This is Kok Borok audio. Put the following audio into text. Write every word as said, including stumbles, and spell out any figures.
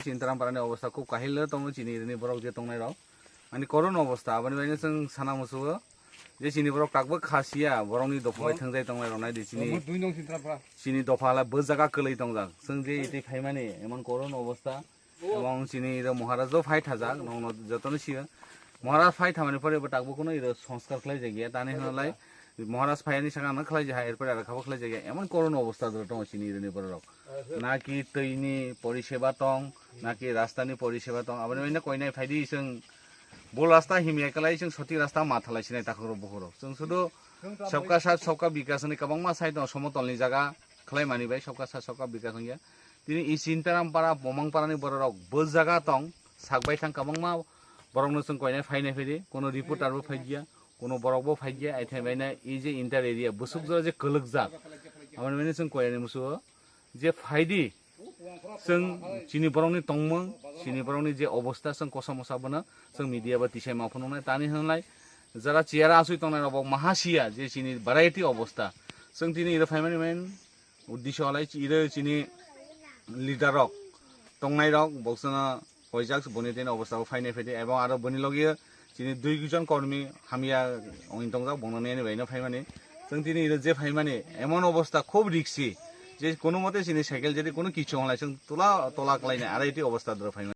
Sintaram parani obostha khub kahil tongo chini irini borok je tongnai rok. Ani korun obostha, aboni bagwi chwng sana musugo je chini borok takbo khasiya, borokni dopha bai thwngjai tongnai rok nai di chini. Chini dopha la bo jaga kwlwi tongjak. Chwng je iti phaimani emon korun obostha. Ebong chini ro Maharaj o phai thajak, nongno jotono sio. Maharaj phai thamani pore bo takbo kuno iro sanskar khlai jagya. Tani hwnlai Maharaj phai ani saka no khlai jagya, erpore aro khabo khlai jagya. Emon korun obostha doro tongo chini ironi borok. Naki twi ni poriseba tong, naki rasta ni poriseba tong. Aboni uaino koinai phaidi chwng bol rasta himya kwlai chwng soti rasta ma thalai sinai takhuk rok bukhuk rok. Chwng sudu sabka sath sabka bikas ni kwbangma sai tong somotol ni jaga khlai mani bai sabka sath sabka bikas wngya. Tini i Sintaram para, Bomang para ni borok rok bo jaga tong, sak bai thang kwbangma borok no chwng koinai phainai phaidi, kono reporter bo phaiya, kono borok bo phaiya, aithai bai na i je inter area busuk jora je kwlwkjak. Aboni bai chwng koinai musugo je phaidi, chwng chini borok ni tongmung, chini borok ni je obostha chwng kosa mosa bono chwng media bo tisai ma phunuknai. Tani hwnlai jara chair asui tongnai rok bo maha siya je chini variety obostha. Chwng tini iro phaimani main uddesho halai chi-, iro chini leader rok tongnai rok boksano koijak boni tini obostha bo phainai phaidi ebong aro boni logi chini dui jon kormi hamya ongni tongjak bongno nini baino phaimani. Chwng tini iro je phaimani emon obostha khub riksi je kono mote chini cycle jadi kono kichu halai chwng tola tola khlainai aro iti obostha doro phaimani.